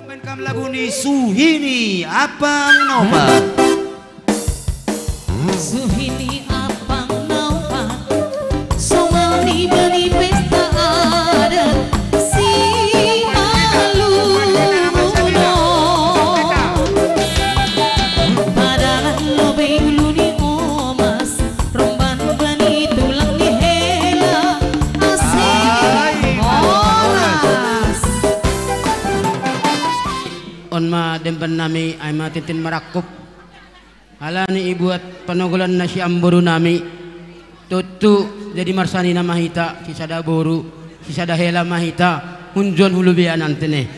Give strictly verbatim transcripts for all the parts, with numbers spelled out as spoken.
Main kam lagu ni Suhini Apang Nopat. Suhini Apang Nopat. Somal ni bani pesta adat si Maluno. Padahal lobe ulu ni omas, romban bani tulang ni hela. Asik. Horas. On ma demban nami, ai ma tintin marakup. Halani ibuat panogolan nasiam boru nami. Tutu jadi marsanina ma hita, sisada boru, sisada hela ma hita, hunjon hulubean tene.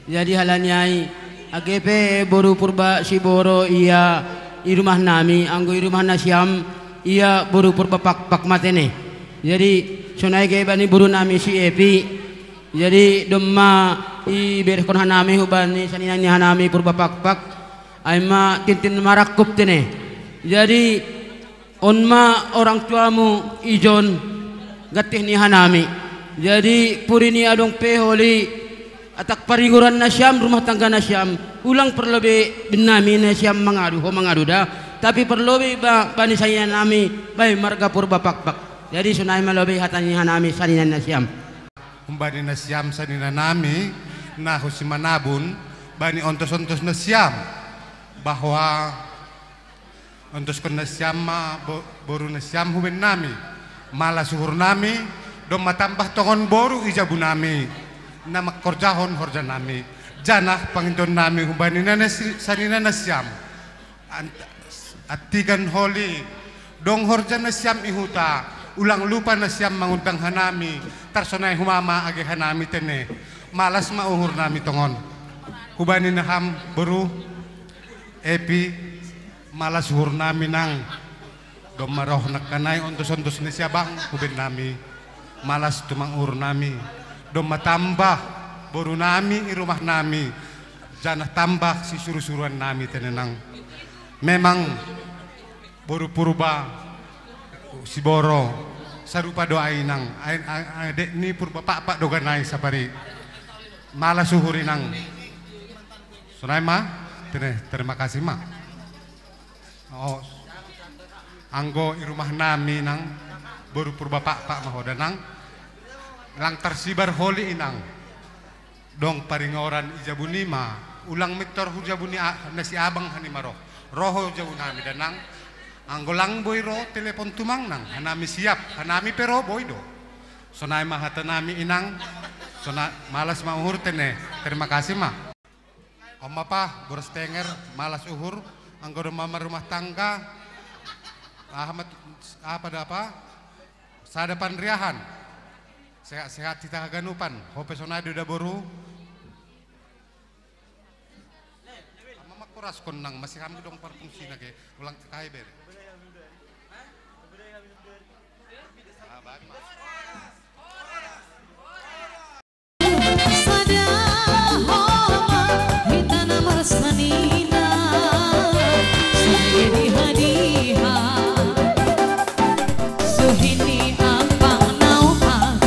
Jadi halani ai, age pe boru Purba Siboro ia i rumah nami, anggo i rumah nasiam ia boru Purba Pakpak ma tene. Jadi sonai ge bani boru nami si Epi. Jadi domma iberehon hanami hubani sanina ni hanami Purba Pakpak, ai ma tintin marakup tene. Jadi on ma orang tuamu ijon gantih ni hanami. Jadi puri ni adong pe holi atak paringoran nasiam, rumah tangga nasiam, ulang parlobe bennami nasiam mangadu, ho mangadu da, tapi parlobe ba, bani sanina nami, bae marga Purba Pakpak. Jadi sonai ma lobe hata ni hanami sanina nasiam. Humbani nasiam sanina nami na hu Simanabun, bani ontos-ontos nasiam, bahwa ontoskon nasiam ma bo-, boru nasiam huben nami, malas uhur nami, domma tambah tongon boru i jabu nami, na mangkorjahon horja nami, janah pangindoan nami humbani na nasi-, sanina nasiam. Ant-, antigan holi, dong horja nasiam i huta, ulang lupa nasiam mangundang hanami, tarsonai huma ma age hanami tene. Malas ma uhur nami tongon. Hubani naham boru Epi, malas uhur nami nang. Domma roh nangkanai ontos-ontos ni si abang huben nami. Malas tumang uhur nami. Domma tambah boru nami i rumah nami. Janah tambah sisuru-suruan nami tene nang. Memang boru Purba Siboro sarupa do ai nang. Ai, ai, ai, dek ni Purba Pakpak do ganai sapari. Malas uhur i nang. Sonai ma. Tene, terima kasih ma. Oh. Anggo i rumah nami nang, boru Purba Pakpak ma ho da nang. Lang tarsibar holi i nang. Dong paringoran i jabu nima, ulang mintor hu jabu ni a-, na si abang hanima roh. Roh ho jabu nami da nang. Anggo lang boi ro telepon tumang nang, hanami siap, hanami pe ro boi do. Sonai ma hata nami i nang. Sona-, malas ma uhur tene. Terima kasih ma. On ma pa, boras tenger, malas uhur, anggo domma marumah tangga, aha ma tu-, apa da apa? Sada panriahan. Sehat-sehat hita haganupan. Ho pe sonai do da boru. Ama mangkoraskon nang, masih kami dong parfungsina ge, ulang kai bere. Ah, baik, Mas. Sada homa hita na marsanina, sungge dihadiha. Suhini Apang Nopat,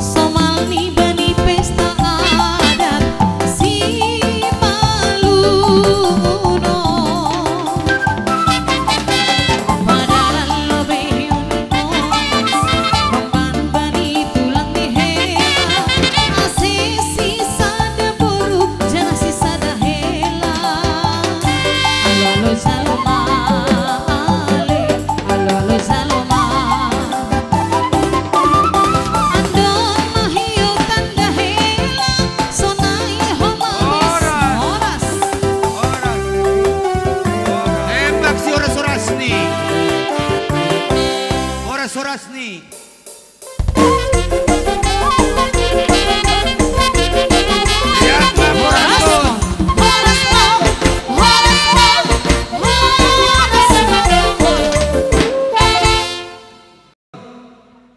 somal ni bani pesta adat si Maluno. Padahal lobe ulu ni omas, romban bani tulang ni hela. Ase sisada boru, janah sisada hela. Alo, alo, jalo ma, ale, alo, alo, jalo ma. Andon ma hiou tanda hela, sonai homa bes. Horas. Horas. Horas. Tembak si horas-horas ni. Horas-horas ni.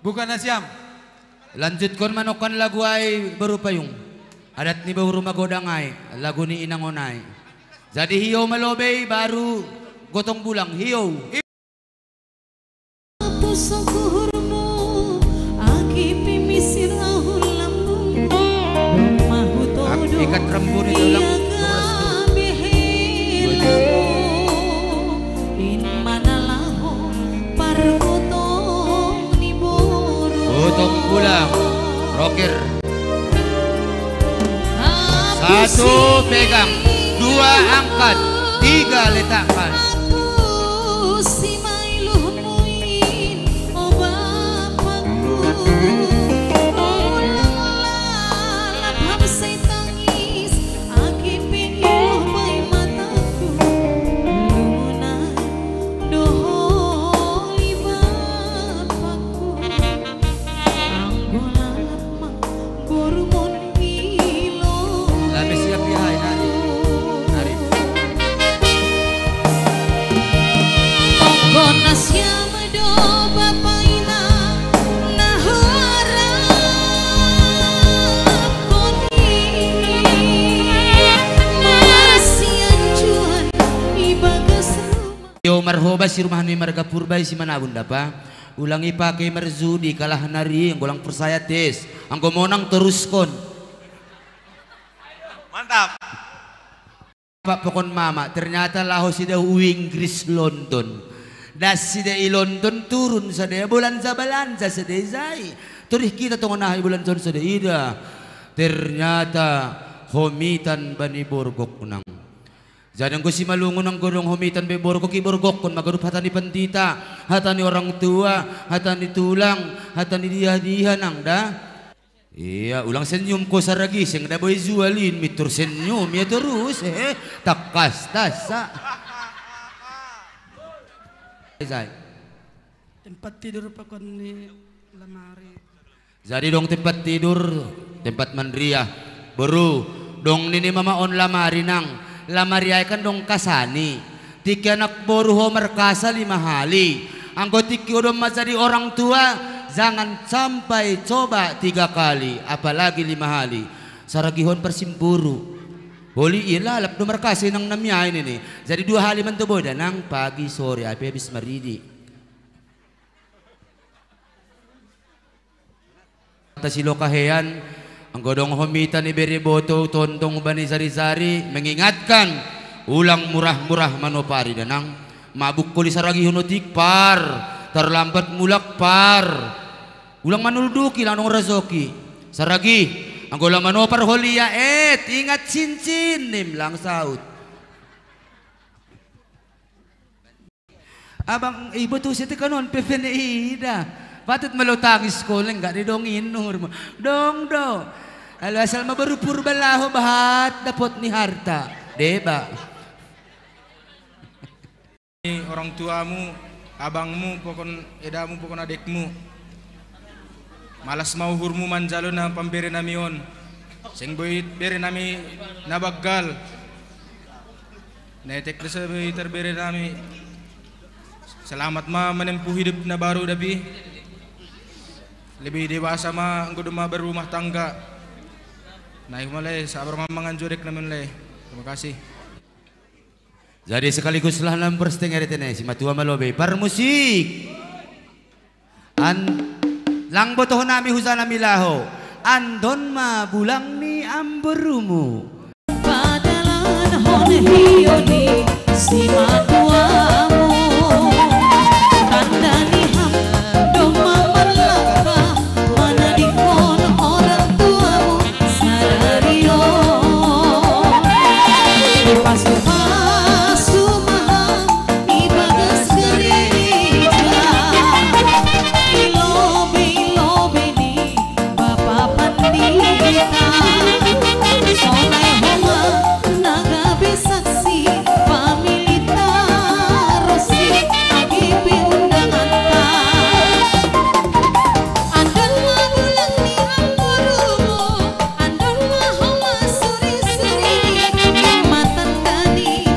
Bukan nasiam. Lanjutkon ma nongkan lagu ai, boru payung. Adat ni boru magodang ai, lagu ni inang on ai. Jadi hiou ma lobe i baru gotong bulang, hiou. Pusok uhurmu, agi pe misir ahu lambungmu. Mahu todo ikat rembu ni tulang. Pegang, dua angkat, tiga letakkan. Aku si mailuh muin, oh Bapakku. Ulang lalap ham sai tangis, aki pengiluh bai mataku. Lungunan doholi Bapakku. Anggo lalap ma boru mon ilo. Lape siap ya, hai, nari. Nari. Tonggo na siam do bapa inang na huarapkon i. Masianjuan i bagas rumah. Yo marhoba si rumah ni marga Purba i si manabun dapa. Ulang ipake marjudi, kalah nari, anggo lang porsaya tes. Anggo monang toruskon. Mantap. Pak pokon mama, ternyata laho sida hu Inggris London. Das sida i London, turun sada balanja-balanja sada i jai. Torih hita tongon aha i balanja on sada i da. Ternyata homitan bani borgok nang. Jadi anggo simalungun anggo dong homitan bani borgok i borgokkon ma ganup hata ni pandita, hata ni orang tua, hata ni tulang, hata ni diha-diha nang da. Iya, ulang senyum ko Saragi, seng da boi jual i, mintor senyum ia torus, eh, tangkas tasa. Tempat tidur pokon ni lamari. Jadi dong tempat tidur, tempat manriah. Boru, dong nini mama on lamari nang. Lamari ai kan dong kasani. Tingki anak boru ho markasa lima hali. Anggo tingki ho do manjadi orang tua, jangan sampai coba tiga kali, apalagi lima hali. Saragihon parsimboru. Holi i lalap do markasa inang nami ai nini. Jadi dua hali manto boi da nang, pagi sore ai pe habis maridi. Tasilokahean, anggo dong homitan ibere boto tondong bani jari-jari, mengingatkan, ulang murah-murah manopari da nang. Mabuk holi Saragi on otik par, tarlambat mulak par. Ulang manulduki lang dong rajoki. Saragi, anggo la manopar holi ia et, ingat cincin nim lang saut. Abang, iboto sete kanon pepene ida. Patut melo tangis koleng gak didongin umurmu. Dong do. Alu asal ma boru Purba laho bahat dapot ni harta. Deba. Orang tuamu, abangmu, pokon edamu, pokon adekmu. Malas ma uhurmu manjalo na pambere nami on. Seng boi bere nami na banggal. Na etek do sai boi tarbere nami. Selamat ma menempuh hidup na baru dapi. Lebih dewasa ma anggo doma berumah tangga. Na i ma lae, sabar ma mangan jodek nami on lae. Terima kasih. Jadi sekaligus lah nang bersetengah di tene, si matua malobe. Parmusik. An, lang botoh nami huja nami laho. Andon ma bulang ni amborumu. Padalan hon hio ni si matuamu. Tanda ni ham doma marlangka manadingkon orang tuamu sadari on. Pasu-pasu ma ham ibagas gereja. Ilobe-ilobe ni bapa pandita. Sonai homa na gabe saksi pamilita ro si A G P undanganta. Andon ma bulang ni amborumu, andon ma homa suri-suri, matandani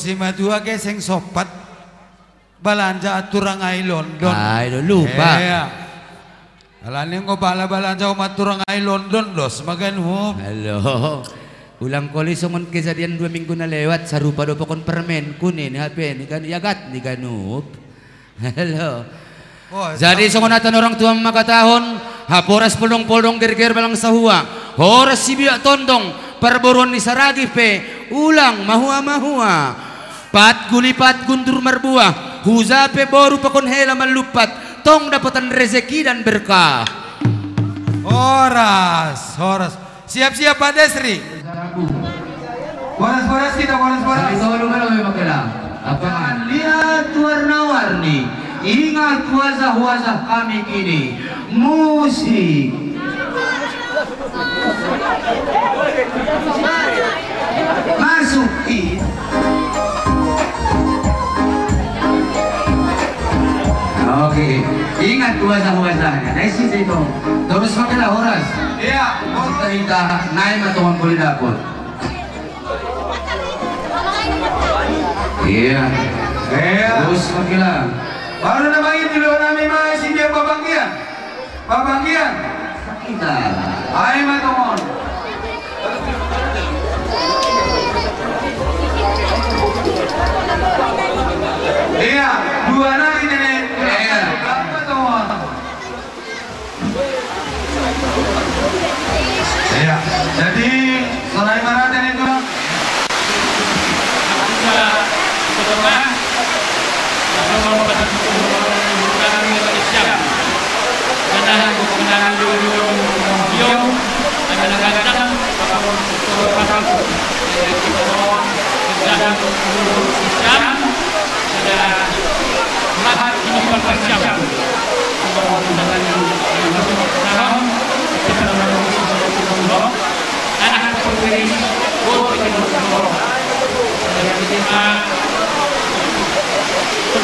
Si matua ke seng sopat balanja atur ngai London. Ai, lo lupa. Iya. Alani enggo pala balanja umat atur ngai London dos ma ganup. Halo. Ulang koli songon kejadian dua minggu na lewat, sarupa do pokon permenku ni, ni H P ni kan, iagat ni ganup. Halo. Oh, jadi songon hata ni orang tua mangkatahon, hape horas poldong-poldong, gerger balang sahua, horas sibiak tondong, parboruon ni Saragih pe ulang mahua-mahua. Pat gulipat guntur marbuah, huja pe boru pakon hela manlumpat, tong dapotan rezeki dan berkah. Horas, horas. Siap-siap, Pak Desri. Boras-boras kita, boras-boras. Satu dulu, kalau memang kena. Apa? Jangan lihat warna-warni, ingat wajah-wajah kami kini. Musik. Masuk, Id. Oke, ingat wajah-wajahnya. Nah, isi itu. Terus pakai lah, horas. Iya. Kita, kita naik atau ngumpul di dapur. Iya. Iya. Terus pakai lah. Baru namanya dulu nami masih dia babangkian. Babangkian. Kita. Ayo, ma tongon. Iya, dua nari nenek. Iya. Berapa tongon? Iya, jadi selain marate itu.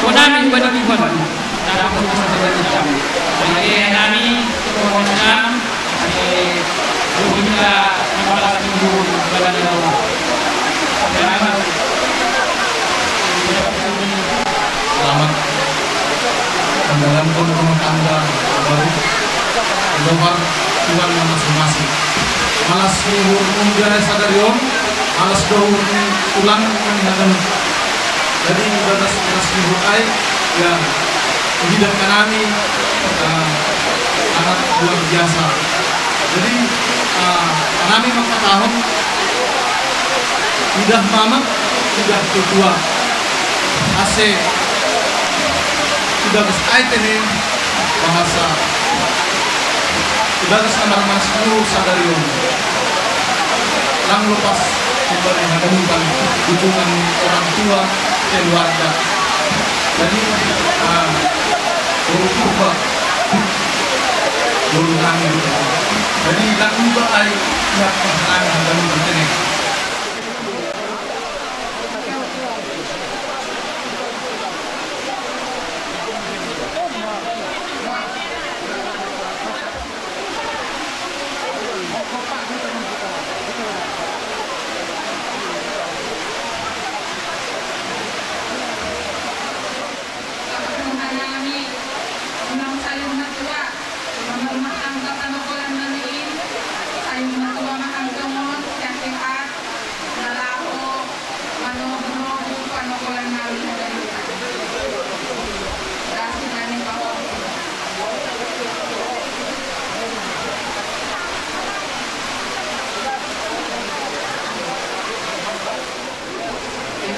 Konami bani Tuhan. Nami, selamat menjalankan rumah tangga baru. Dohar Tuhan masing-masing. Malas ni uhur ni sadari on, malas do uhur ni tulang ni haganup. Jadi ibadah, ibadah ni uhur ai, ya, hidupkan kami, eh, sangat luar biasa. Jadi, eh, kami mangkatahon, idah mamak, idah tutua. Ase, ibagas ai tene, bahasa ibagas na marmalas ni uhur sadari on. Lang lopas, ibadah haganupan, dukungan orang tua, keluarga. Jadi, ah, orang tua, orang kami. Jadi, lang lupa ai, ibagas na marmalas ni uhur tene. Sayur matua, rumah tangga panokolan nami i, sayur matua ma hangkemon, sehat-sehat, na laho manobu-nobu panokolan nami haganupan. Dasi nami pahompu.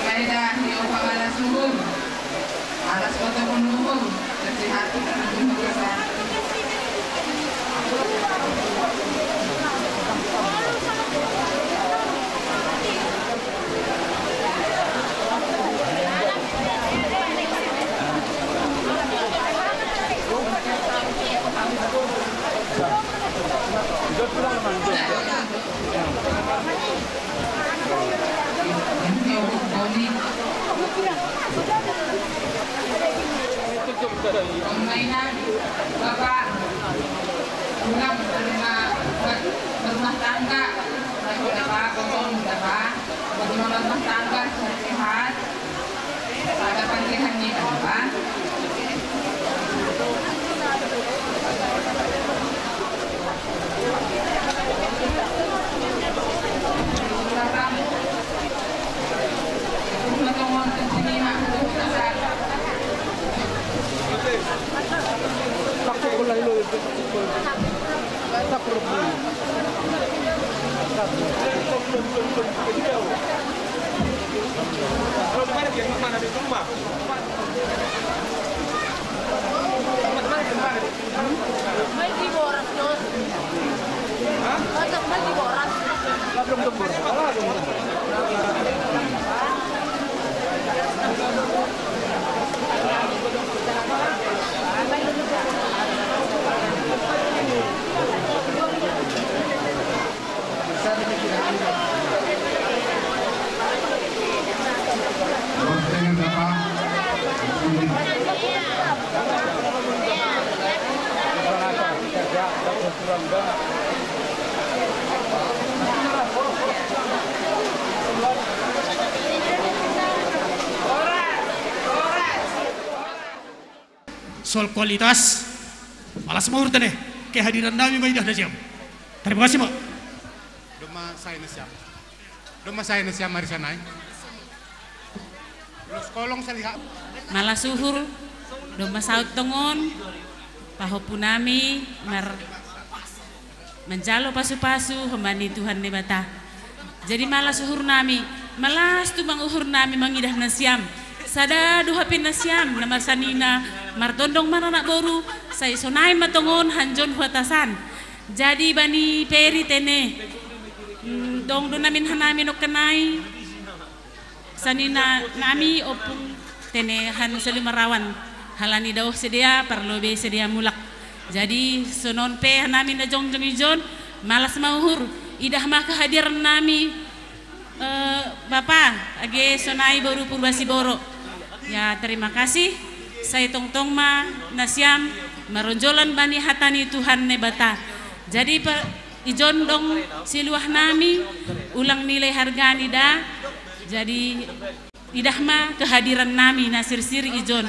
Baik, dah, yo, pamala suhun. Alas kota Bondowoso, kecil hati karena jumpa besar. Mainan, Bapak, pulang berumah, berumah tangga, Bapak, Bapak, berumah tangga, sehat-sehat. Soal kualitas, malas mahur tene kehadiran nami ma idah nasiam. Terima kasih, Mak. Domma sai nasiam. Domma sai nasiam mari sanai. Los kolong saliha. Malas uhur, domma saut tongon, pahompu nami, mar manjalo pasu-pasu homani Tuhan Naibata. Jadi malas uhur nami, malas tumang uhur nami mangidah nasiam. Sada do hape nasiam na marsanina, martondong ma anak boru, sai sonai ma tongon hanjon huatasan. Jadi bani Peri tene, mm, dong do namin hanami nokkenai. Sanina nami ompung tene han selu marawan, halani daoh sidea parlobe sidea mulak. Jadi sonon pe hanami na jongjong ijon, malas ma uhur, idah ma kehadiran nami, eh, Bapa, age sonai boru Purba Siboro. Ya, terima kasih. Sai tongtong ma nasiam maronjolan bani hata ni Tuhan Naibata. Jadi pe, ijon dong siluah nami, ulang nilai hargani da. Jadi idah ma kehadiran nami na sirsir ijon.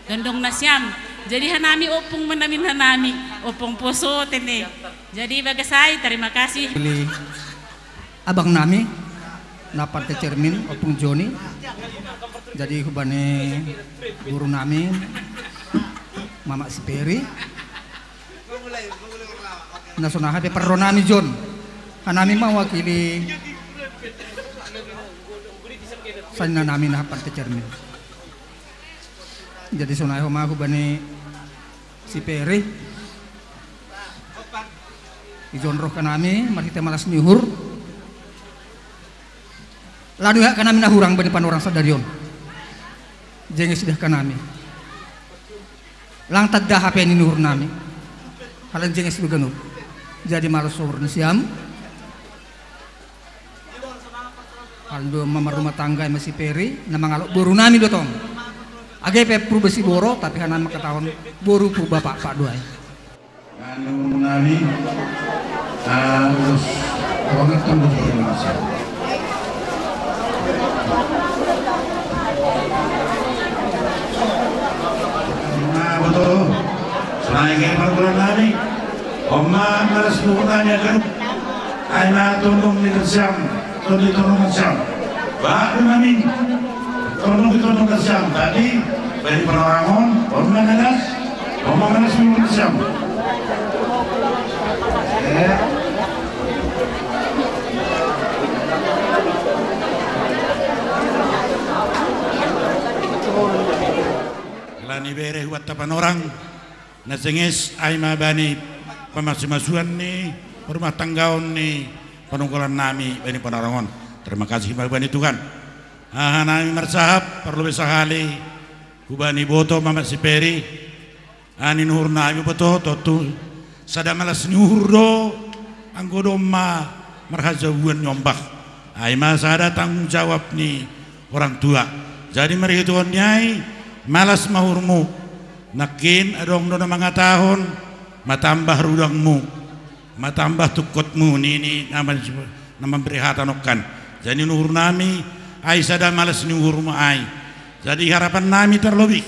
Dondong nasiam. Jadi hanami ompung ma namin hanami, ompung poso tene. Jadi bagas ai, terima kasih. Pilih abang nami, na parte cermin, ompung Joni. Jadi hubane guru nami, Mamak Siperi. Na sonai hape parro nami jon. Hanami mawakili sanina nami na parte cermin. Jadi sonai homa hubani Siperi. Ijon roh hanami, marhite malas ni uhur. Lanu ya hanami na hurang bani panorang sadarion. Jenges dah hanami. Lang tadda hape ni uhur nami. Halan jenges do ganup. Jadi malas uhur nasiam. Halan do mamarumah tangga ima Siperi, na mangalap boru nami do tong. Age pe Purba Siboro, tapi hanami mangkatahon boru Purba Pakpak do ai. Anu nami, ah, terus, orang tunggu terima kasih. Nah, betul. Selain kayak peraturan nami, Oma malas nanya kan, ai na tundung ni nasiam. Tondong-tondong nasiam. Ba namin. Tondong-tondong nasiam. Tadi bani Panorangon, on managas, on managas nasiam. Eh. Alani bere huatta Panorang. Na jenges ai ma bani pamasu-masuan ni parumah tanggaon ni panungkulan nami bani Panorangon. Terima kasih ma bani Tuhan. Aha nami marsahap, parlobe sahali hubani boto Mamak Siperi. Ani nuhur nami boto, tontu sada malas ni uhur do, anggo domma marhajabuan nyombah. Ai ma sada tanggung jawab ni orang tua. Jadi marhitehon ni ai, malas ma uhurmu. Nangkin adong do na mangatahon, matambah rudangmu, matambah tungkotmu, nini na man-, na mambere hata nongkan. Jadi nuhur nami, ai sada malas ni uhurmu ai. Jadi harapan nami tarlobih,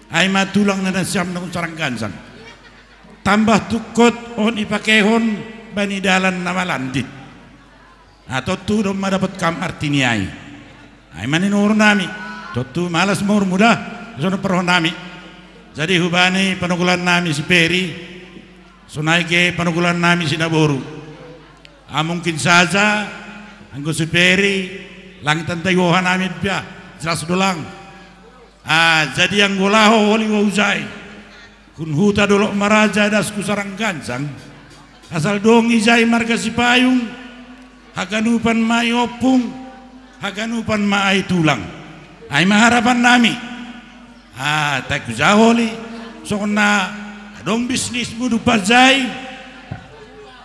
ai ma tulang na nasiam na husarang ganjang. Tambah tungkot on ipakehon bani dalan na malandit. Nah, tontu do ma dapot kam arti ni ai. Ai ma ninna uhur nami, tontu malas ma uhur muda, songon parroha nami. Jadi hubani panokulan nami si Peri, sonai ke panokulan nami si naboru. Ah, mungkin saja, anggo si Peri, langit antai hoha nami pia, jelas dolang. Ah, jadi anggo laho holi hujai. Hun huta Dolok Maraja das ku sarang ganjang. Asal dong ijai marga Sipayung, haganupan ma i ompung, haganupan ma ai tulang. Ai ma harapan nami. Ah, tai ku jaholi, songon na adong bisnismu dumpa jai.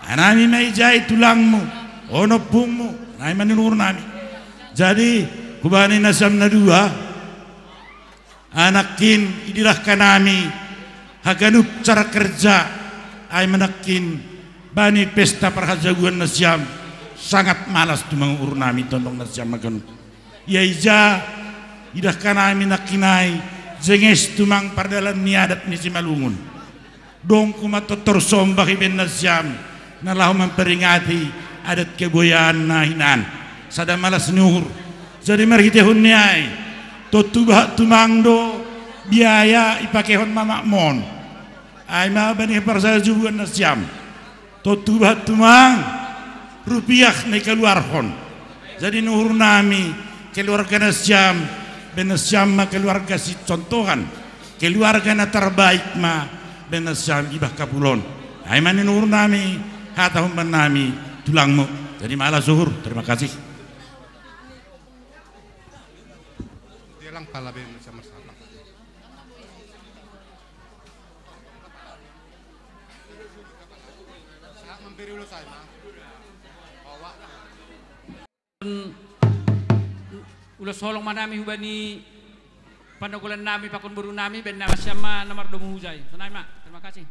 Anami ma ijai tulangmu, onompungmu, ai ma ninna uhur nami. Jadi, hubani nasiam na dua, anakkin idirahkan nami haganup cara kerja, ai manakkin bani pesta parhajaguan nasiam, sangat malas tumang uhur nami tondong nasiam haganup. Ia ija idahkan nami nangkin ai, jenges tumang pardalan ni adat ni Simalungun. Dong ku ma tortor sombah ibaen nasiam, na laho mamperingati adat kebudayaan na hinan. Sada malas ni uhur. Jadi marhitehon ni ai, tontu bahat tumang do biaya ipakehon mamakmon. Ai ma bani parsajubuan nasiam. Tontu bahat tumang rupiah na ikaluarhon. Jadi nuhur nami, keluarga nasiam, baen nasiam ma keluarga sicontohan, keluarga na tarbaik ma baen nasiam ibah kapulon. Ai ma ninuhur nami, hata humban nami, tulangmu. Jadi malas uhur, terima kasih. Dia lang pala baen nasiam marsapah. Ulos holong ma nami hubani panokulan nami pakon boru nami, baen nasiam ma na mardomu hujai. Sonai ma, terima kasih.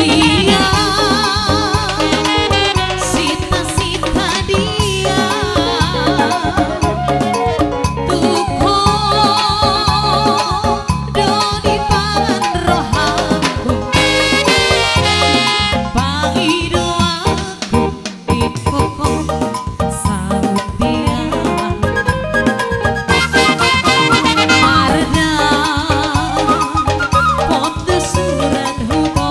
Dia, sita-sita dia, tuko do di pangan rohaku, pangido aku di koko saut dia. Marda, podo suran hutos.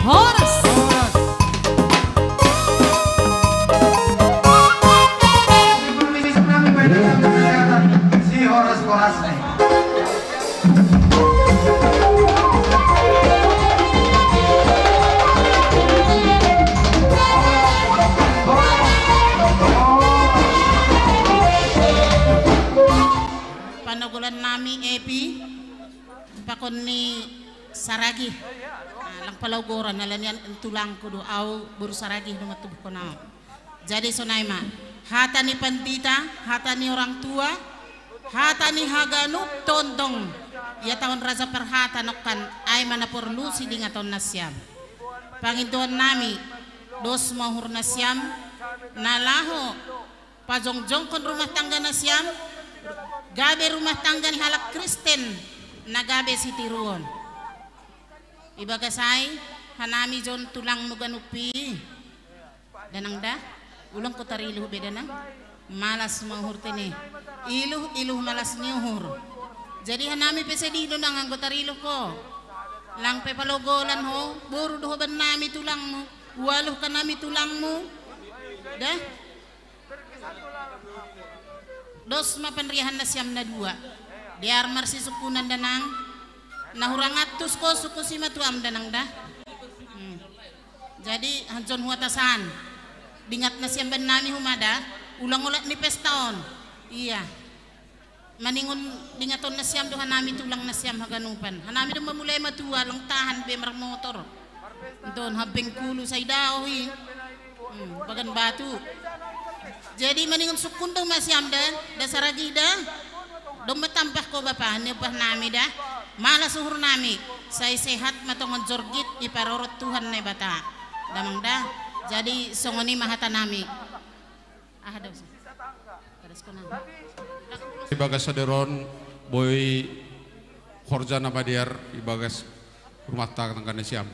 Horas. Horas. Si horas-horas nih. Panogolan nami Epi, pakon ni Saragih. Ah, lang pala ugoran, ala nian tulangku do, au boru Saragih do matubuhkon au. Jadi sonai ma, hata ni pandita, hata ni orang tua, hata ni haganup tontong. Ia taon raja parhata nokkan, ai ma na porlu sidingaton nasiam. Pangintuan nami, dos ma uhur nasiam, na laho pajongjongkon rumah tangga nasiam, gabe rumah tangga ni halak Kristen, na gabe sitiruon. Ibagas ai, hanami jo on tulangmu ganup i. Danang da, ulang ko tariluh be danang. Malas ma uhur tene. Iluh, iluh malas ni uhur. Jadi hanami pe sedih do nang anggo tariluh ko. Lang pe palogolan ho, boru do ho bannami tulangmu. Ualuhkan nami tulangmu. Da. Dos ma panriahan nasiam na dua. Dear marsisungkunan danang. Na hurang antus ko sungkun si matuam danang da. Hmm. Jadi hanjon huatasan. Dingat nasiam bannami humada. Ulang olat ni pesta on. Iya. Maningon dingaton nasiam do hanami tulang nasiam haganupan. Hanami do mamulai matua lang tahan be marmotor. Don ha Bengkulu sai dao i. Hmm, Bagan Batu. Jadi maningon sungkun do ma siam da, da Saragih da. Domma tambah ko bapa, ni upah nami da. Malas uhur nami, sai sehat ma tongon jorgit iparorot Tuhan Naibata. Damang da. Jadi songon i ma hata nami. Aha da usa. Ibagas sadari on boi horja na madear ibagas rumah tangga nasiam.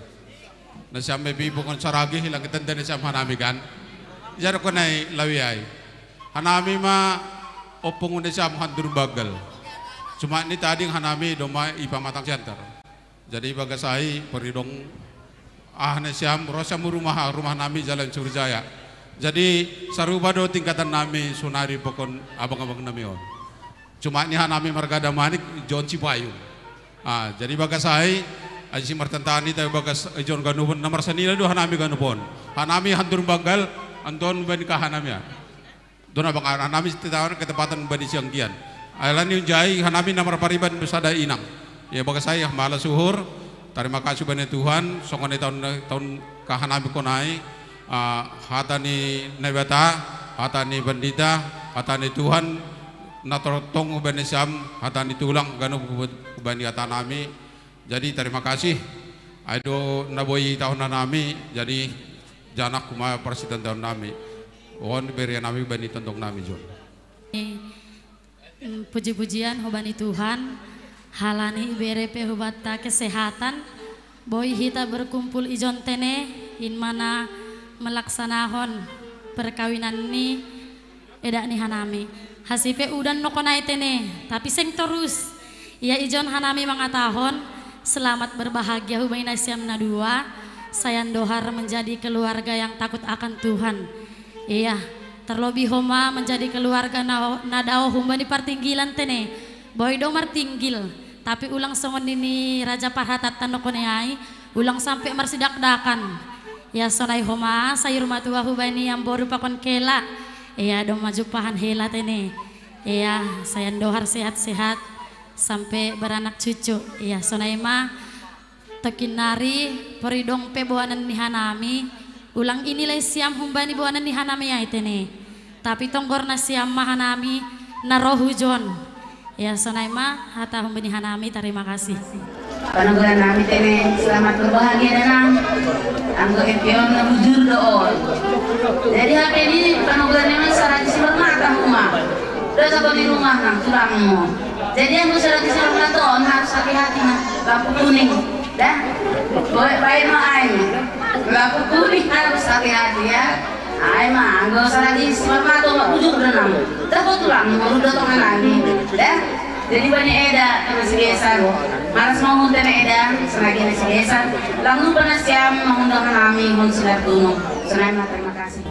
Nasiam be bibongon Saragih hilang itanda nasiam hanami kan. Jadok nai lawi ai. Hanami ma Oppung ne siam handur bagel. Cuma ni tading hanami doma i pamatang siantar. Jadi bagasai peridong ah ne siam rosa mu rumah, rumah nami Jalan Surjaya. Jadi sarupa do tingkatan nami sunari pokon abang-abang nami on. Cuma ni hanami margada manik John Cipayung. Ah, jadi bagasai aji si martantani tapi bagas John ganupon nomor senila do hanami ganupon. Hanami handur bagel anton ben ka hanami ya. Dona bang hanami titaon ketepatan bani sianggian. Alani unjai hanami namar pariban besada inang. Ya bagasai ya mala suhur. Terima kasih bani Tuhan. Songone tahun tahun kahanami konai. Ah, hata ni Naibata, hata ni Bandita, hata ni Tuhan. Natortong bani siam, hata ni tulang ganu bani hata nami. Jadi terima kasih. Aido naboi tahun nami. Jadi janak kuma persitan tahun nami. On beri nami bani tontong nami John. Puji-pujian hobani Tuhan, halani ibere pe hobata kesehatan, boi hita berkumpul ijon tene, in mana melaksanahon perkawinan ni edak ni hanami. Hasipe udan nokonai tene, tapi seng torus. Ia ijon hanami mangatahon, selamat berbahagia hubani nasiam nadua, sayan dohar menjadi keluarga yang takut akan Tuhan. Ia, terlebih homa menjadi keluarga na, nadao humbani partinggilan tene. Boi do martinggil, tapi ulang songon nini Raja Parhatatan nokone ai, ulang sampe marsidakdakan. Ia sonai homa, sai rumah tua hubani amboru pakon kela. Ia do majupahan hela tene. Ia, sayan dohar sehat-sehat, sampe beranak cucu. Ia sonai ma, tokinnari poridong pe boanan ni hanami, ulang inilai siam humbani boanan ni hanami ai tene. Tapi tonggor nasiam ma hanami na rohu jon. Ya sonai ma hata humbani hanami, terima kasih. Panogoran nami tene selamat berbahagia danang. Anggo epion na bujur do on. Jadi hape ni panogoran memang saragi si bermata huma. Dosa kau di rumah nang tulangmu. Jadi anggo saragi si bermata on harus hati-hati na lampu kuning. Dah. Baik-baik ma ain. Lampu kuning harus hati-hati ya. Ai ma anggo saragi si marmato ma bujur danang. Tabo tulang mangurut do tongan nami. Dah. Jadi bani eda kena sigesan. Malas mau hunte na eda saragi na sigesan. Lang lupa na siam mangundang nami hon sigar gunung. Senai ma terima kasih.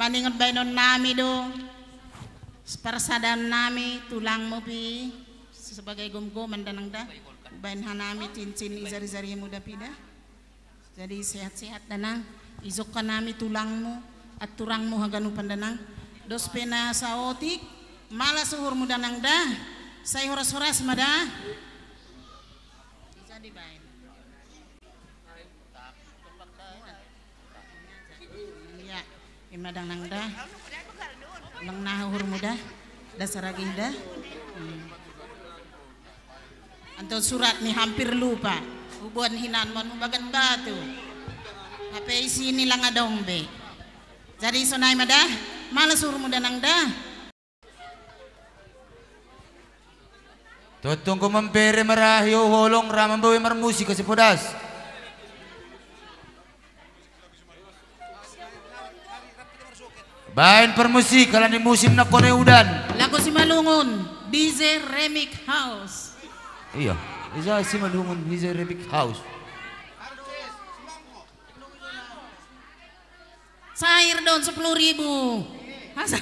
Ningot bainon nami do. Parsadan nami tulangmu pi sebagai gomgoman da nang da. Bain hanami cincin izari-zarimu da pi da. Jadi sehat-sehat da nang. Izokka nami tulangmu, aturangmu haganupan da nang. Dos pe na saotik, malas uhurmu da nang da. Sai horas-horas ma da. Jadi bain. Iya, ima da nang da. Ulang naha uhurmu da. Dasar agi da. Hmm. Anto surat ni hampir lupa. Hubuan hinan mon hubagan batu. Hape isi ni langa dong be. Jadi sonai ma da. Malas uhurmu da nang da. Tontong ko mambere marahi o holong ra mambawe marmusik kasi podas. Baen parmusik halani musim na kone udan. Lagu Simalungun, D J Remix House. Iya, Iza Simalungun, D J Remix House. Cair dong sepuluh ribu. Masa?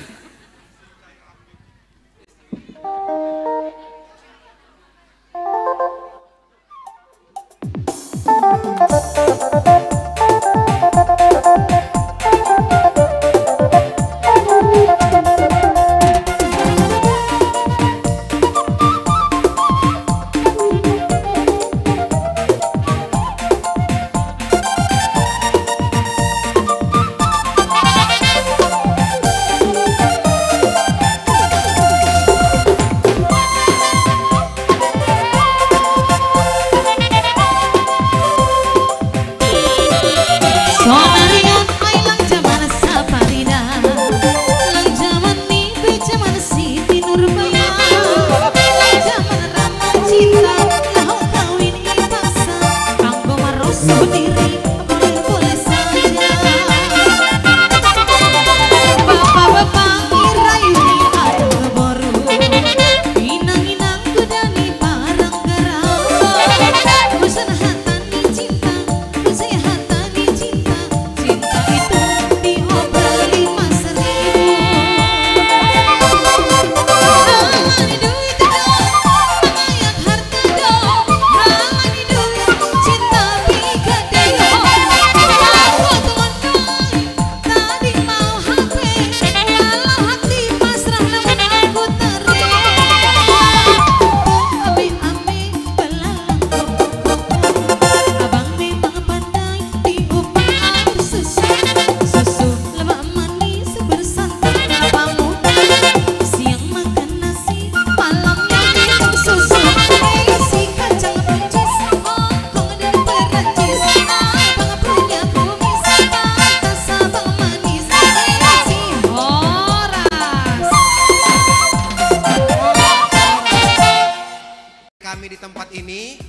Kami di tempat ini,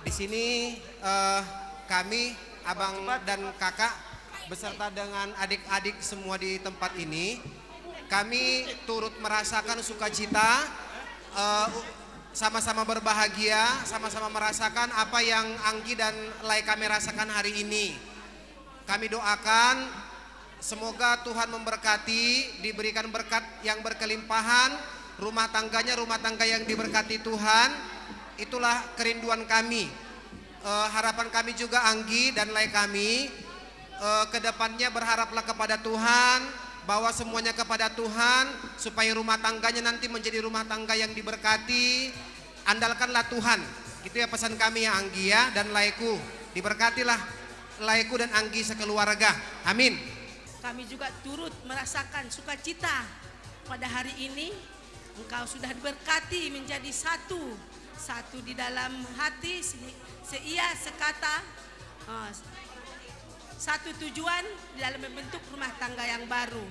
di sini, eh, kami, abang dan kakak, beserta dengan adik-adik semua di tempat ini, kami turut merasakan sukacita, eh, sama-sama berbahagia, sama-sama merasakan apa yang Anggi dan Lai kami rasakan hari ini. Kami doakan semoga Tuhan memberkati, diberikan berkat yang berkelimpahan, rumah tangganya rumah tangga yang diberkati Tuhan. Itulah kerinduan kami. Eh, harapan kami juga, Anggi dan Lai kami, eh, ke depannya berharaplah kepada Tuhan, bawa semuanya kepada Tuhan, supaya rumah tangganya nanti menjadi rumah tangga yang diberkati. Andalkanlah Tuhan. Gitu ya pesan kami ya, Anggi ya, dan Laiku. Diberkatilah Laiku dan Anggi sekeluarga. Amin. Kami juga turut merasakan sukacita pada hari ini. Engkau sudah diberkati menjadi satu, satu di dalam hati, se-, seia, sekata, eh, satu tujuan di dalam membentuk rumah tangga yang baru.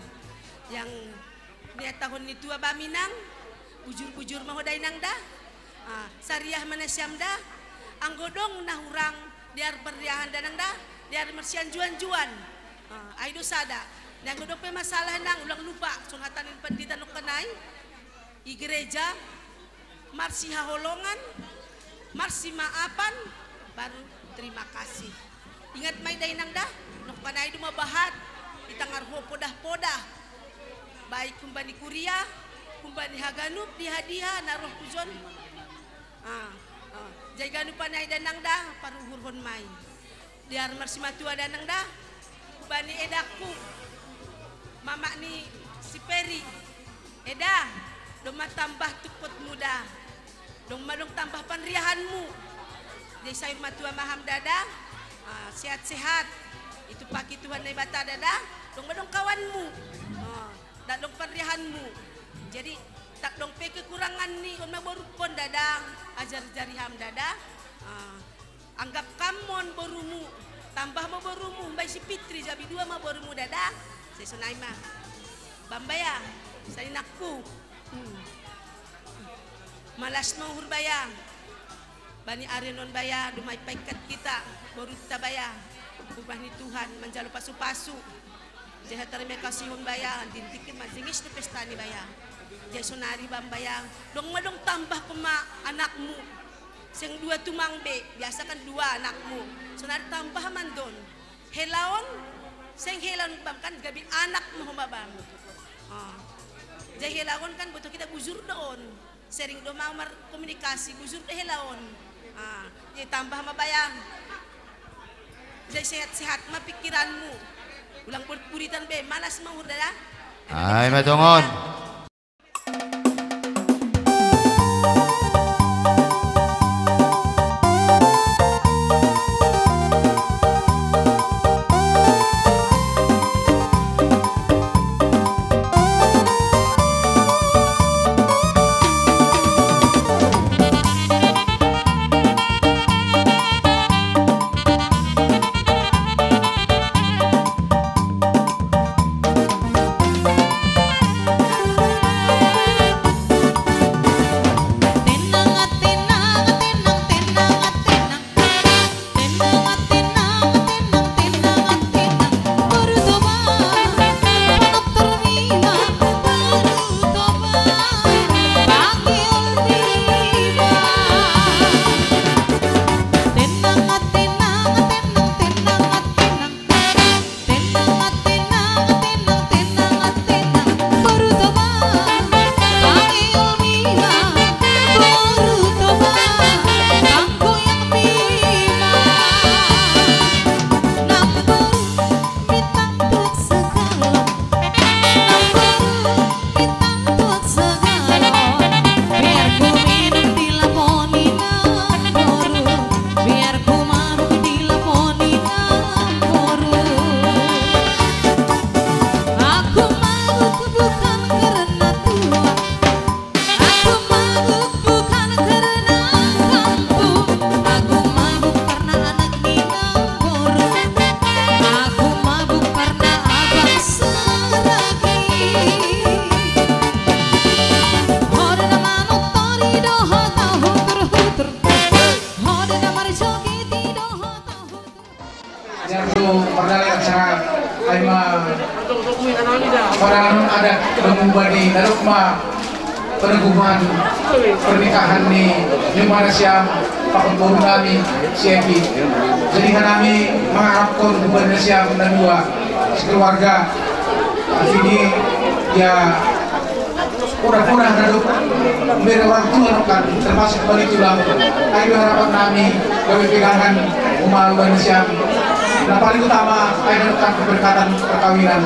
Yang nia tahun ni tua baminang, bujur-bujur maho dainang da, ah, sariah manasiam da, anggo dong na hurang, dear perdiahan danang da, dear mersian juan-juan. Ah, ai do sada. Nang godok pe masalah nang, ulang lupa, songon hata ni pandita nongkanai, i gereja, marsihaholongan, marsimaafan, baru terima kasih. Ingat mai dainang da, nongkanai do ma bahat, di tangar ho podah-podah. Baik kumbani kuria, kumbani haganup di hadiha na roh ku jon. Ah, ah. Jai ganupan ai danang da, paruhurhon mai. Diar marsimatua danang da, kumbani edakku, mamak ni si Peri. Eda, domma tambah tungkotmu da. Dong madong tambah panriahanmu. Jai sayur matua maham dada, ah, sehat-sehat. Itu paki Tuhan Naibata dada, dong madong kawanmu. Ah, dong panriahanmu. Jadi, tak dong pe kekurangan ni, on maboruhon dada, ajar jari ham dada. Ah, anggap kam mon borumu, tambah ma borumu, umbai si Fitri, jabi dua ma borumu dada. Sai sonai ma. Bambaya, sai nakku. Hmm. Malas ma uhur baya. Bani ari on baya, dumai paikkat kita, borutta baya. Ubah ni Tuhan, manjalo pasu-pasu. Jai tarima kasihon baya, dintikin ma jingis tu pesta ni baya. Jai sonari bambaya, dong madong tambah pema anakmu. Seng dua tumang be, biasa kan dua anakmu. Sonari tambah mandon. Helaon, seng helaon bam kan gabe anak ma homa bam. Ah. Jai helaon kan boto kita bujur do on. Sering do ma markomunikasi, bujur do helaon. Ah, jai tambah ma baya. Jai sehat-sehat ma pikiranmu. Ulang burit-buritan be, malas ma uhur dada. Ai ma tongon. Yang tu pernah acara ai ma pernah ada berubah di dalam ma peneguhan pernikahan ni, di mana siang pakon boru nami si Epi. Jadi hanami mengharapkan kepada siang dan dua sekeluarga. Jadi ya, mudah-mudahan ada memberi orang tua kan, termasuk balik tulang. Ayo harapan nami, kami pegangan umat Indonesia. Nah, paling utama, ayo kan keberkatan perkawinan.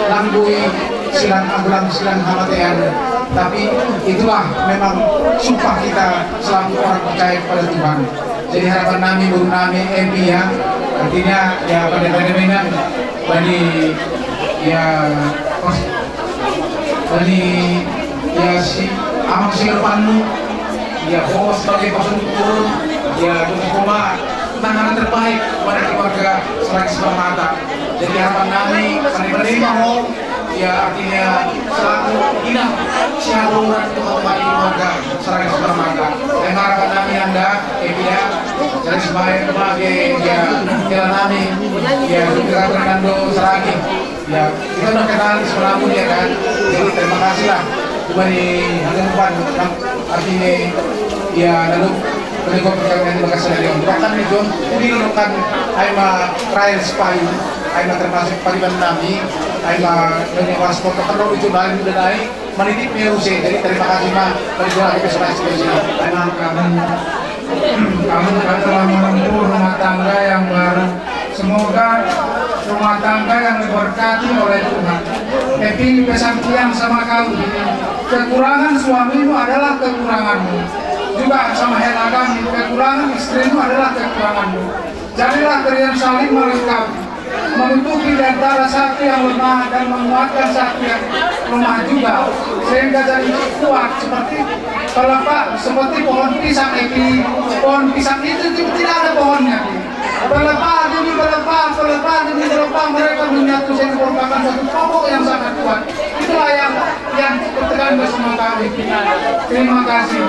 Langgui silang agulang silang hamatean. Tapi itulah memang sumpah kita selaku orang percaya kepada Tuhan. Jadi harapan nami, guru nami, M P ya. Artinya ya pada pada minang bani ya bani ya si amang si depanmu ya bos sebagai pasun turun ya cuma tangan terbaik pada keluarga selain semua mata. Jadi harapan nami kami menerima ho ya artinya selaku inang siapa orang itu kembali keluarga selain semua mata. Dan harapan nami anda ya tidak selain semua ya ya nami ya kita Fernando Seragi. Ya, kita udah kenal di sekolah pun ya kan. Jadi terima kasih lah. Cuma di hadapan artinya ya lalu berikut perkawinan di Bekasi dari bahkan itu ini kan aima trial spy aima termasuk pariban nami Aima, ini mas kota perlu itu lain udah naik, menitip ya usia. Jadi terima kasih, Bang. Terima kasih, terima kasih. Aima, kamu, kamu kan telah menempuh rumah tangga yang baru. Semoga rumah tangga yang diberkati oleh Tuhan. Epi, pesan tiang sama kau. Kekurangan suamimu adalah kekuranganmu. Juga sama Helagan, kekurangan istrimu adalah kekuranganmu. Jadilah kalian saling melengkapi, menutupi di antara satu yang lemah dan menguatkan satu yang lemah juga, sehingga jadi kuat seperti pelepah, seperti pohon pisang, Epi. Pohon pisang itu, itu tidak ada pohonnya, Pi. Pelepah demi pelepah, pelepah demi pelepah, mereka menyatu sehingga merupakan satu pokok yang sangat kuat. Itulah yang yang tekan bersama kami. Terima kasih.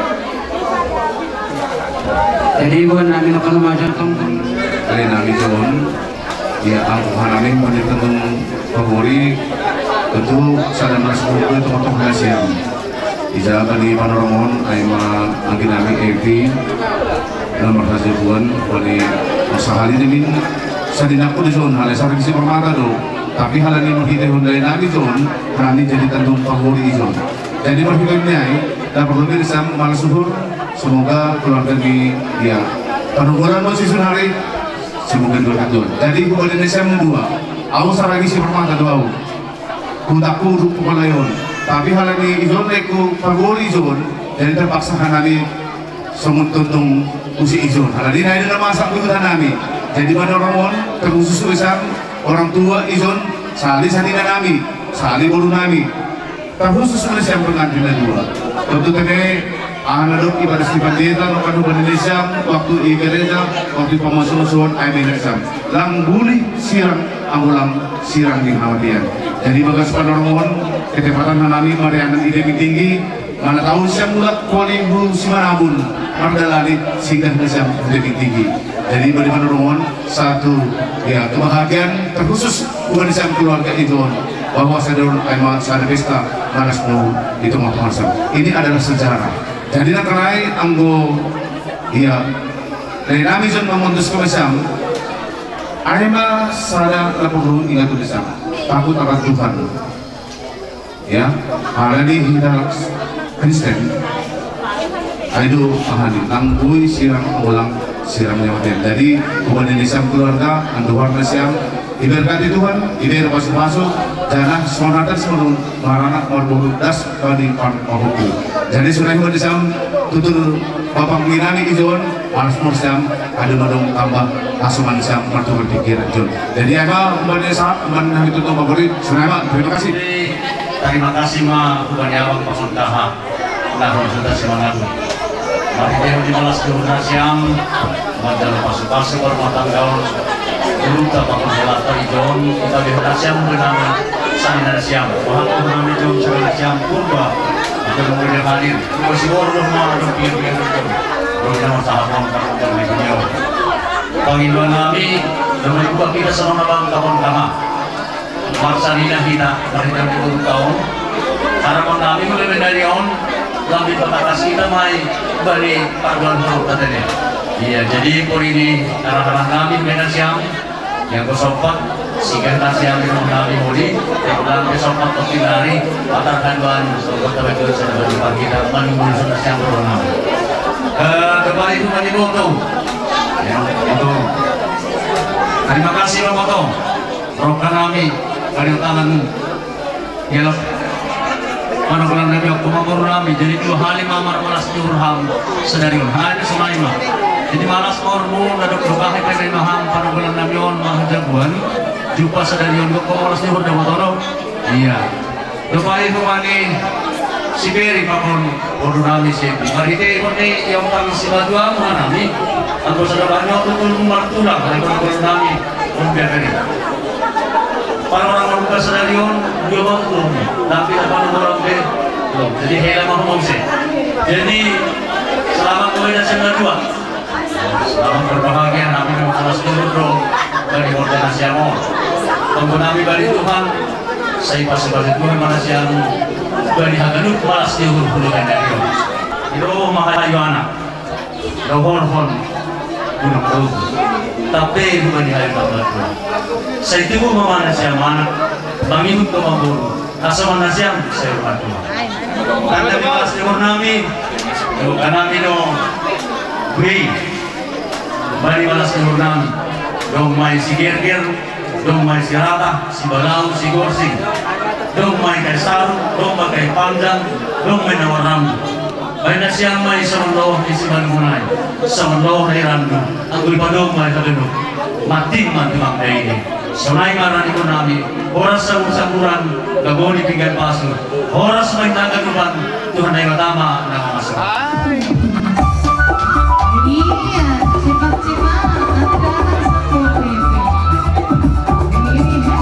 Jadi bukan nami akan maju tong. Lain nami turun. Ya, aku hanami menjadi tentang favorit. Tentu sadar mas buku tokoh nasiam. Ija bani panoromon, aima angkin nami Epi. Nomor satu buan, bani sahali dimin. Sadinaku di zon, halai sarang si permata do. Tapi halani menghidai hundai nami zon, nami jadi tentang favorit zon. Jadi perhitungnya, dan perlu diri sama malas suhur. Semoga keluarga ini, ya, penunggulan mau susun hari. Semoga dua katuan. Jadi bukan Indonesia dua. Aku saragi si permata dua. Aku. Kutaku rupu palayon. Tapi halani izon leku pagori izon. Jadi terpaksa hanani songon tuntung usi izon. Halani na ini nama asam kami. Jadi pada orang terkhusus urusan orang tua izon. Sali sanina nami. Sali bolu nami. Terkhusus oleh siang pengantin dua. Tentu tene, anak dok ibadah di pendeta, makan uban Indonesia, waktu di gereja, waktu pemasukan suan, air Indonesia. Lang bulih sirang, ambo lang sirang di halabian. Jadi bagas panormon, ketepatan hanami, marianan ide tinggi, mana tahu siang mulak kuali bu simanabun, mardalani singgah siang ide tinggi. Jadi beri panormon, satu, ya, kebahagiaan terkhusus bukan di keluarga itu, bahwa sadar aima sada pesta manas mau itu mau masam. Ini adalah sejarah. Jadi nak kenai anggo, iya, dari nami zon memutus ke masam. Aima sada lapor ingat tulisan. Takut akan Tuhan. Ya, halani hita Kristen. Aido ahani, tanggui sirang ulang sirang nyawa. Jadi, bukan ini siang keluarga, anduhar na siang, diberkati Tuhan, diber pasu-pasu, janah sonatan sebelum maranak marburu das bani pan mahuku. Jadi, sudah bukan siang tutur bapak minani ijon, Alas mur siam, ada madong tambah asuman siam martuman pikiran jun. Jadi ema umbani sa umbani nami tutu favorit, Sulaiman. Terima kasih. Terima kasih ma umbani abang pasun taha. Nah, sudah semangat. Mari dia di malas dulu siam. Madal pasu-pasu berumah tangga. Dulu tak pakai salah tadi John. Kita di siam dengan sana siam. Wahang nami John sana siam purba. Ada mau hadir. Masih bodoh mah ada pikiran. Rohnya masalah kawan-kawan dan beliau. Pangimbang nami, dan membuat kita sama abang kawan kama. Marsanina kita, mari kami turun kaum. Harapan nami mulai dari on, lebih patakas kita mai balik paduan huruf katanya. Iya, jadi por ini arah-arah nami beda siang. Yang kesopat, sigan nasi yang minum nami muli, yang bilang kesopat kopi nari, patar haduan, sobat teman-teman, kita menunggu sudah siang turun nami. Eh, kembali itu tadi foto. Ya, foto. Terima kasih Pak Foto. Rohkan nami, kali tanganmu. Gelap. Mana bulan nami aku mamur nami, jadi dua hali mamar malas jurham sedari on. Hai, ini semai ma. Jadi malas mormu, nadok dokahe pe maham, pada bulan nami on, maha jagoan. Jumpa sedari on, kok malas jurham dapat ono. Iya. Dopai humani, si Beri pakon, bodoh nami si. Marite, kone, yang tang si baju amu nami. Anggo sada banyak, tutul martulang, dari bodoh nami. Mungkin ini. Para orang membuka stadion, dua waktu. Tapi apa nomor orang deh? Belum. Jadi hela mau ngomong sih. Jadi, selamat kepada semua dua. Selamat berbahagia, nami memang malas dulu, bro. Dari Morgan Asiamo. Tunggu nami balik Tuhan. Saya pasti balik Tuhan, malas yang balik Haganut, malas dia hulu-hulu dan dari. Iro mahayu anak. Rohon-hon. Gunung Tauhu. Tapi bukan di hari Bapak. Saya tunggu mama nasi amanah. Mangihup tu mambon, asa manasiam saya bantu. Tanda di balas di nami, tu kanami no, wei, bani balas di nami, dong mai si gerger, dong mai si rata, si balau, si gorsing, dong mai kai saru, dong mai kai panjang, dong mai nawaram. Baina siang mai samandoh isi balu munai, samandoh irandu, anggul padong mai kadenu, mating mati mamdai ini. Sonai marani munami, horas sabur-saburan, gaboni pinggan pasu, horas mai naga duban, Tuhan Dai Batama nama masuk. Iya, cepat-cepat, ada satu P P. Iya.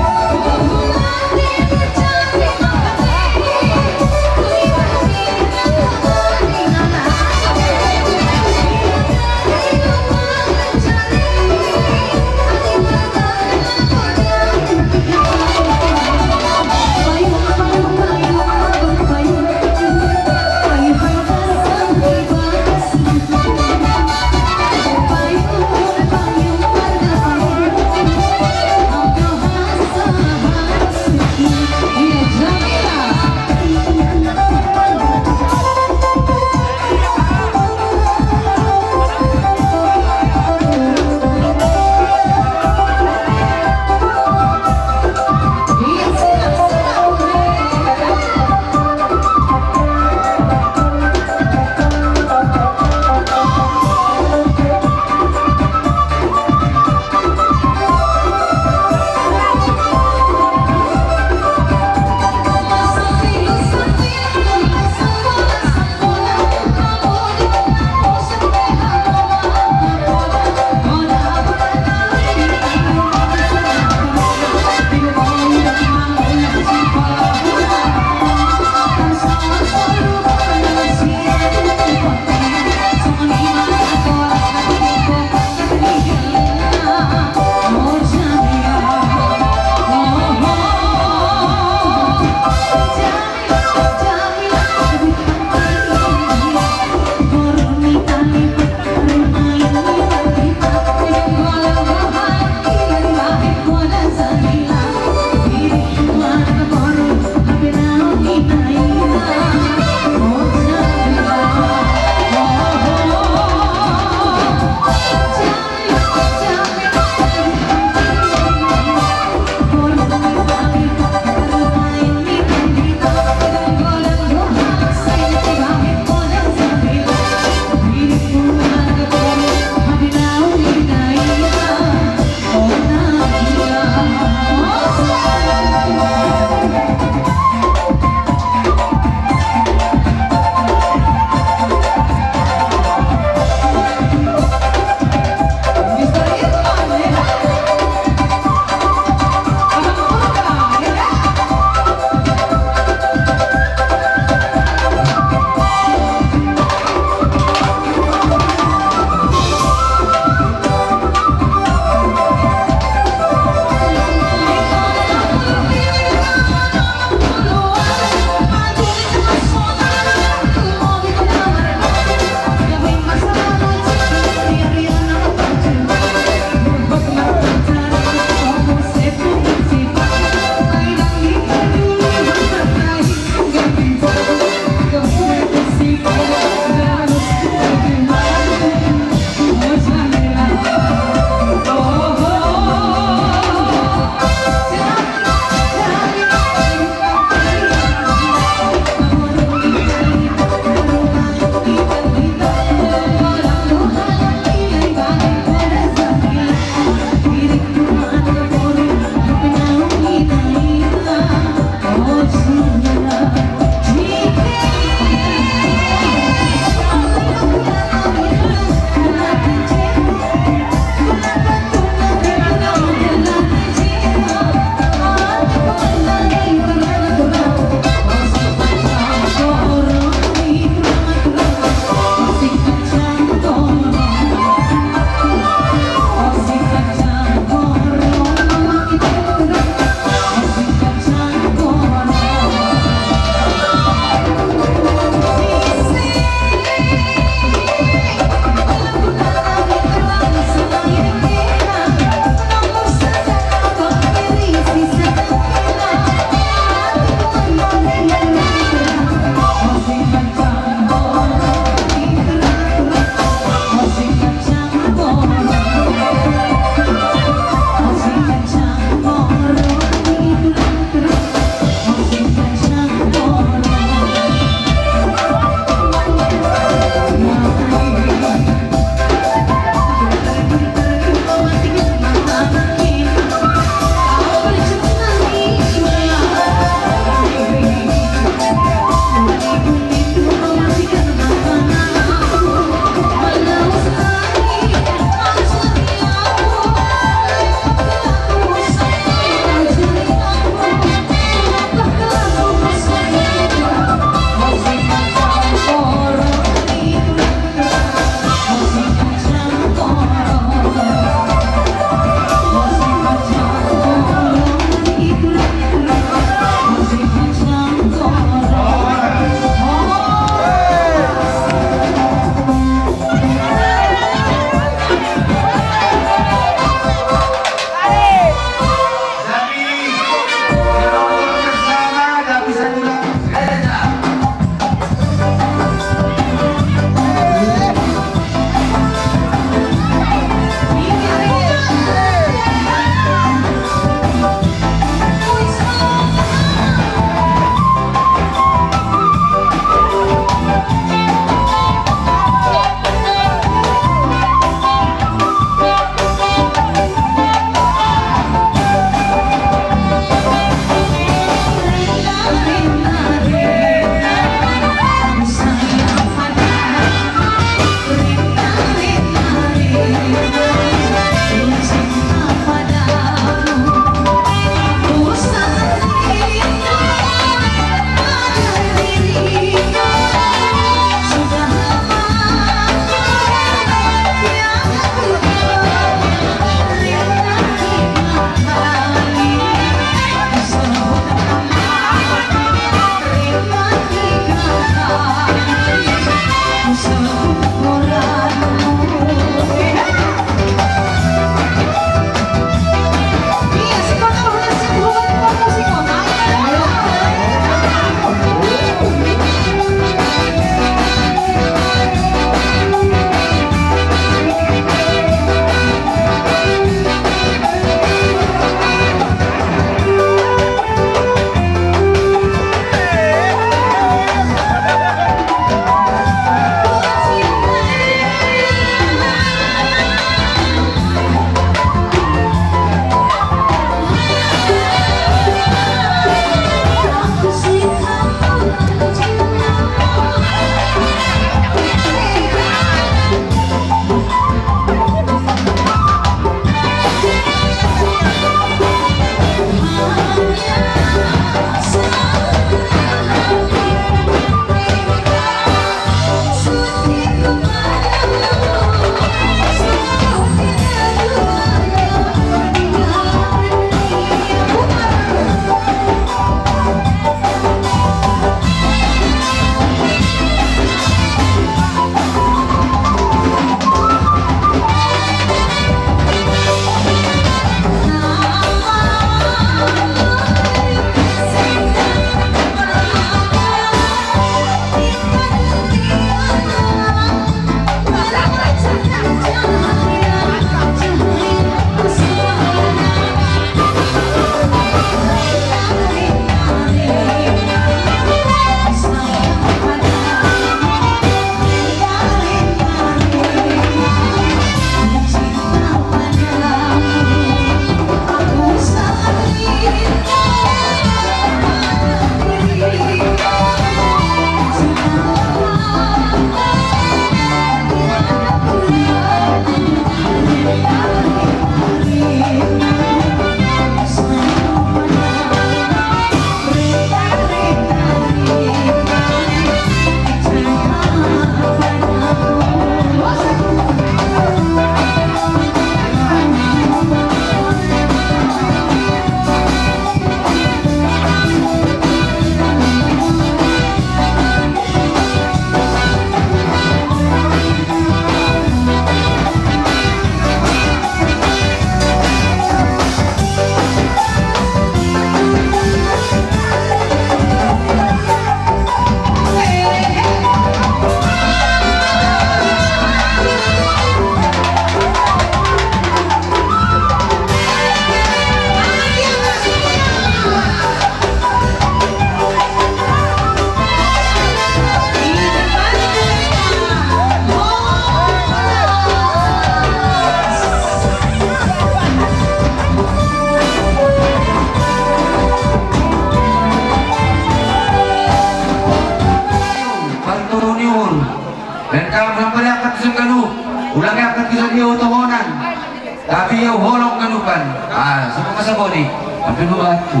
Saboni, ambil buat aku.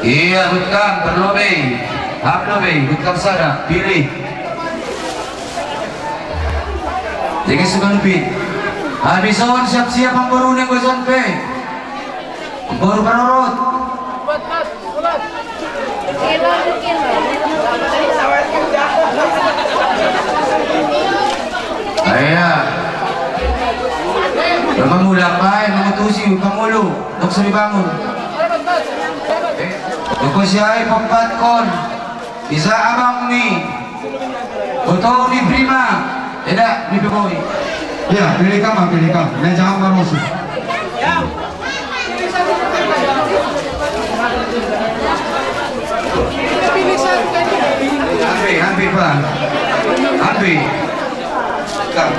Iya, butkam, perlu be. Ambil be, butkam sada, pilih. Jadi sebenarnya. Habis on siap-siap amboru neng bosan pe. Amboru parorot. Iya. Memang mulak bae mengutusi pangulu, dok suri bangun. Doko siai pempat kon. Bisa abang ni. Foto ni prima. Eda ni pegawai. Ya, pilih kam, pilih kam. Nah, jangan marosi. Ambil, ambil, Pak. Ambil. Kam.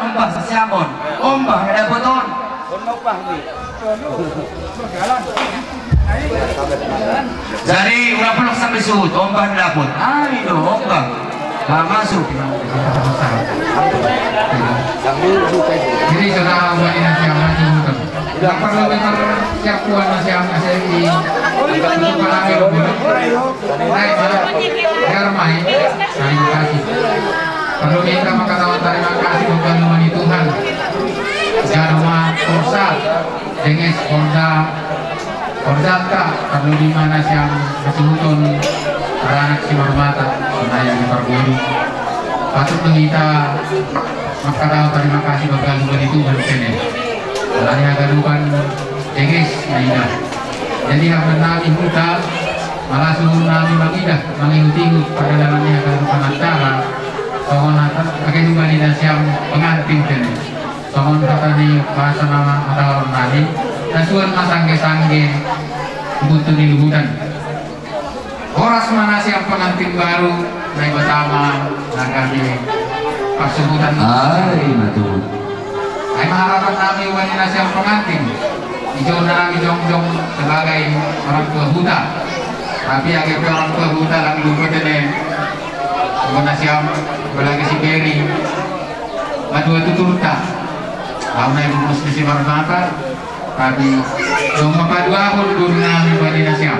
Ombak, siamon. Ombak, ada boton. Jadi, ulah pelok sampai suhut, ombak dapur. Ayo, ombak. Nah, masuk. Jadi, saudara, buat ini siapa tuh? Tidak perlu memang siap kuat, siap S M I. Untuk mengambil, naik, biar main. Terima kasih. Perlu minta maka tahu terima kasih bukan Tuhan. Jangan lupa, Denges, Honda, Honda ka, parlu di mana siang betul-betul anak si Marmata, nah yang perguru. Patut kita maka tahu terima kasih bagi Tuhan sini. Alani agadukan Denges, nah, iya. Jadi, hak nami huta, malah suruh nami mangidah, mangihut-ihut, pada dalamnya agadukan acara, songon akan, akan juga di nasiam pengantin sini. Songon hata ni bahasa nama atau nadi, nasuan ma sangge-sangge, butuh di luhutan. Horas ma nasiam pengantin baru, Naibata ma na gabe pasuhutan. Ai, betul. Ai ma harapan nami uani nasiam pengantin. Ijo nami jongjong sebagai orang tua huta. Tapi age pe orang tua huta lang lupa tene. Uani nasiam, apalagi si Peri. Madua tuturta. Au na ibu musli si Marmata, tapi dong mapaduahon guru nami bani nasiam.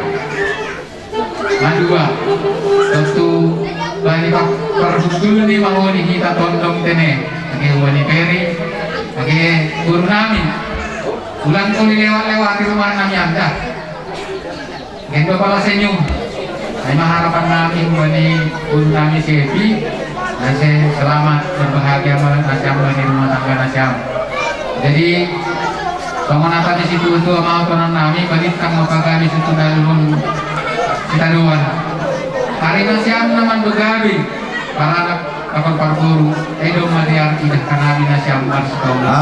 Madua, tentu bani pa-, parhundul ni mahoni hita tondong tene. Age uani Peri, age guru nami. Ulang tuli lewat-lewat di rumah nami anda. Gendo pala senyum. Ai ma harapan nami, umbani guru nami si Epi, nasiam selamat berbahagia ma nasiam di rumah tangga nasiam. Jadi, songon hata ni si tua-tua ma tonan nami, balintang ma pagabe sutu daluhon sitadoan. Ari nasiam na mandogabe, paranak pakon parboru, edo ma diar idah kanami nasiam marsikaula.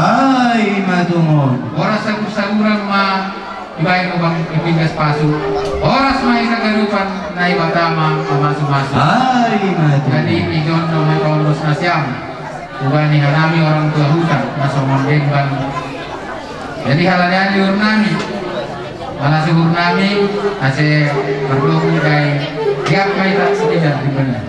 Ai ma tumon. Horas sagur-saguran ma, dibaen lubang dipindas pasu. Horas ma i saganupan Naibata ma mamasu-masu. Ai, mati. Jadi ijon do ma paondos nasiam. Ubani hanami orang tua huta, na songon demban. Jadi halani an di guru nami. Ala suhur nami, ase berdoa dai. Siap ma i tak sekedar di benar.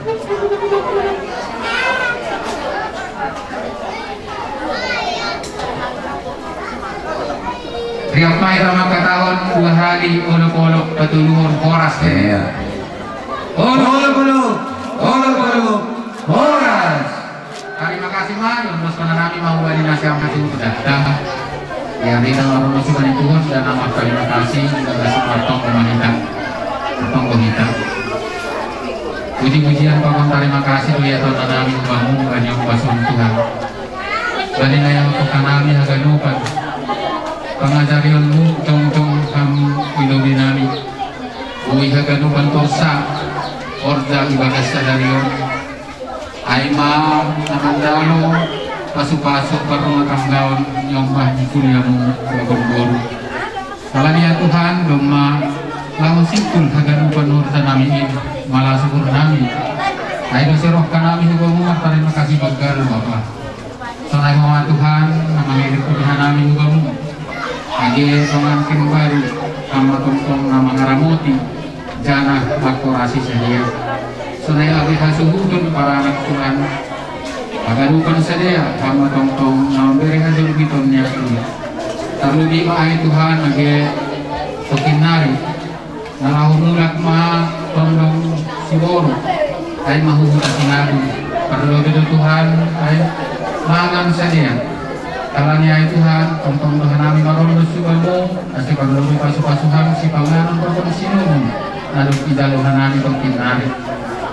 Riap ma i tama katahon dua hali olok-olok patuluhon horas. Iya. Olok-olok, olok-olok, horas. Terima kasih ma, ondos kona nami ma umbani nasiam na sudah. Ya, beta orang masih banyak Tuhan sudah nama terima kasih, sudah kasih matong pemerintah. Matong pemerintah. Puji-pujian pakon tarima kasih tu ya Tuhan nami ubamu, banyak ubasun Tuhan. Bani na yang kanami haganupan. Pangajarionmu jongjong hamu ilobi nami. Ui haganupan torsa, orja ibagas sadarion. Ai ma na mandalo pasu-pasu parrumah tanggaon nyombah ni kuliahmu bagon boru. Alani ya Tuhan, domma laho singkul haganupan orja nami in, mala suhur nami. Ai do seroh kanami hubamu martarima kasih banggalu Bapa. Sonai ma Tuhan, na mangirim putih nami hubamu. Age pangantin baru, ama tongtong na mangaramoti. Jana makorasi sadia. Sonai agi hasuhuton paranak Tuhan. Pagadukan sadia hama tongtong na mambere hajolbiton ni aku. Tarlubi ma ai Tuhan age tokin nari. Na laho mulak ma tondong siboru. Ai mahuhut asinadu. Parlobi do Tuhan ai mangan sadia. Kalani ai Tuhan, tongtong do hanami marondo subamu, ase parlobi pasu-pasuhan sipanganon pakon sinumon, na dung ijalo hanami tongkin nari.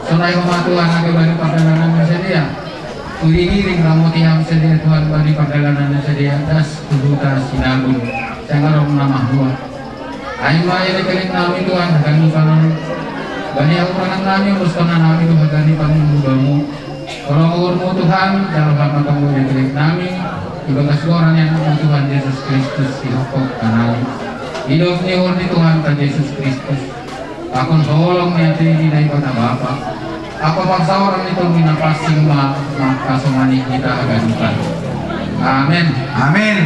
Sonai homa Tuhan age bani pardalanan na sadia. Uri-uri ramoti ham sadia Tuhan bani pardalanan na sadia, das tubuta sinabun, sangarong na mahua. Ai ma ele kelek nami Tuhan hagani panon. Bani aurangan nami, muskon nami tu hagani panon bamu. Tolong urmu Tuhan, jalo hama tonggo ele kelek nami. Ibagas goran ni anakmu Tuhan Yesus Kristus, sihokok kanami. Hidup ni ur ni Tuhan ta Yesus Kristus. Pakon holong ni ate ni Naibata Bapa. Apa paksa orang itu mina pasing ma, maka somani kita hagani panon. Amin. Amin.